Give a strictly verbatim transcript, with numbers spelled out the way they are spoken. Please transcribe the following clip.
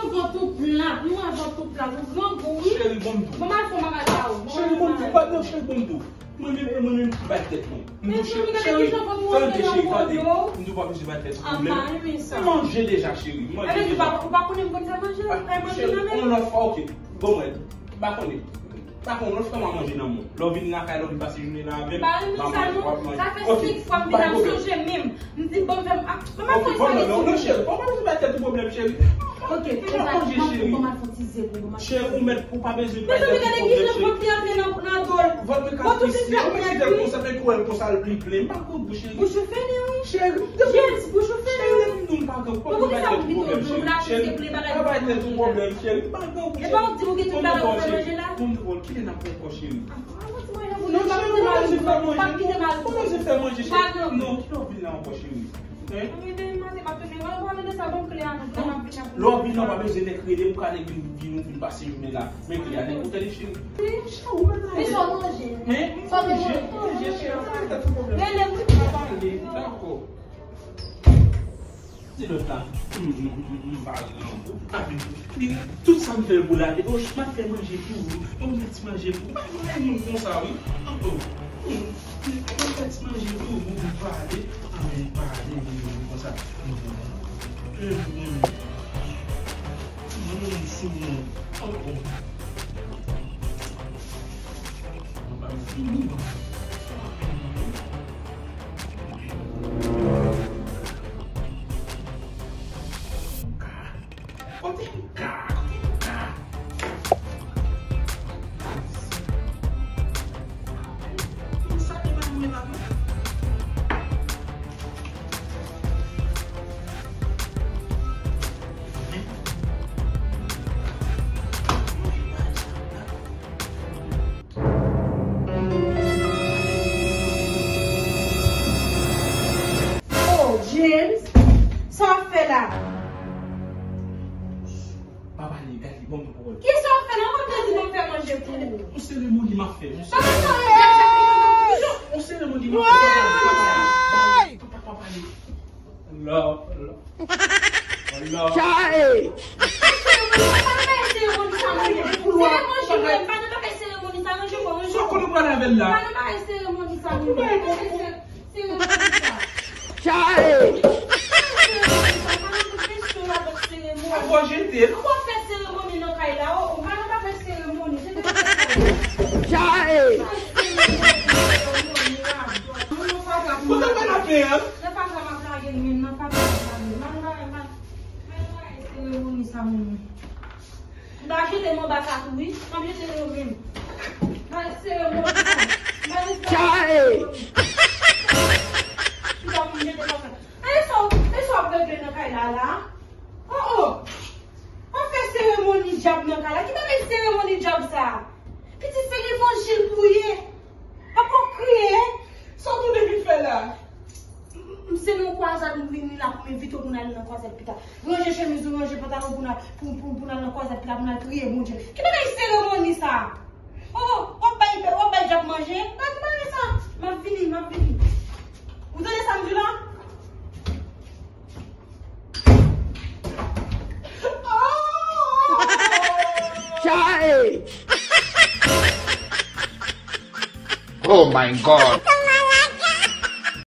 Vant ou plat, nou wè vant ou plat, ou grangou, wi. Cheri, bon m tou. Bon, m al fè bagay pa ou. Cheri, bon m tou. Pa non, cheri, bon m tou. Mwen menm, mwen menm ki bay tèt mwen. M tou cheri, cheri, tande, cheri, tande. M tou pa bezwen bay tèt ou pwoblèm. M manje deja, cheri. M manje deja. Ou pa konnen m konn fè manje? Cheri, yon lòt fwa, ok. Bon, mwen, m pa konnen. Pa konn, lòt fwa m a manje nan men w. Lè w vin lakay la, w vin pase jounen nan avè m, m a manje, w ap manje. Sa fè senk fwa m vin ap sonje menm. M di, bon, fè m, ah, mwen pa konn sa li di. Ok, bon, non, non, non, cheri. Bon, pa bezwen bay tèt ou pwoblèm, cheri. Ok, m ap manje, cheri. Cheri, ou mèt, ou pa bezwen bay tèt ou pwoblèm, cheri. Vant mwen ka triste, ou mèt si dèk konsa, men kou wè l konsa, l plen plen. M pa grangou, cheri. Bouch ou fèmen, wi. Cheri, James, bouch ou fèmen, wi. Cheri, m pa grangou, pa bezwen bay tèt ou pwoblèm, cheri. Cheri, pa bay tèt ou pwoblèm, cheri. M pa grangou, cheri. E pa w di m ou gen tout bagay ou fè manje la? Bon, bon, kite n ap pran kò, cheri. Non, cheri, ou pa bezwen fè manje. Ou pa bezwen fè manje, cheri. Non, kite w vin la ankò, cheri. Hein? Lè w vin la, ou pa bezwen nèk rele m, ou ka nèk vin, vin, vin pase jounen la. Men kle a nèk ou tande, cheri. Cheri, ou mèt ale. Hein? Manje, manje, cheri. Manje, cheri. Rele m. Pa pale, dakò. Di lòt la, m, m, m, m pa grangou. Tout sa m fè pou la, e, oh, m ap fè manje pou ou. Bon, m fè ti manje pou ou. M pa renmen moun konsa, wi. Oh, oh. M fè ti manje pou ou, m pale. Ah, men pale, vin konsa. Mm, mm. Mm, sou moun. Oh, oh. M pa fini. Kote m ka? Kote m ka? Sa te bay mwen la, non? Oh, James, sa w ap fè la? Pa pale, Gaëlle, ban m yon pawòl. Kisa w ap fè la? Ou pa t di ban m fè manje pou ou? Yon seremoni m ap fè. Yon seremoni m ap fè. Pa pale, pa pale. Love, love. Love. Chae! Seremoni sa, manje. Seremoni sa, manje. Sa w konnen pral avè l la? Pa nan bagay seremoni sa, manje. Seremoni sa. Chae! Seremoni sa, pa nan kesyon la, dòt seremoni. Ankò jete l. Ou konn fè seremoni nan kay la, o, ou pa nan bagay seremoni. Se te bagay sa. Chae! Ou te fè lapen an? Nan fatra m ap lage l, men nan fatra m ap lage l. Man, man, man, man, seremoni sa, moun. M ta jete m anba sa tou, wi. M ap jete yo menm. Mal seremoni sa. Mal seremoni. Chae! Kisa pou m jete konsa? E sa w, e sa w ap regle nan kay la, la? Oh, oh! W ap fè seremoni dyab nan kay la. Ki bagay seremoni dyab sa? Pitit, se levanjil pou w ye. Apa w kriye? Sa w tounen vin fè la? M, m, se nan kwazad m vini la pou m envite w pou n al nan kwazad pita. Ranje chemiz ou, ranje pantalon pou n al, pou, pou, pou n al nan kwazad pita, pou n al priye Bondye. Ki bagay seremoni sa? Oh, w ap bay, w ap bay dyab manje? Pa di bagay sa. M ap vini, m ap vini. Ou tande sa m di la? Chae! Oh my God!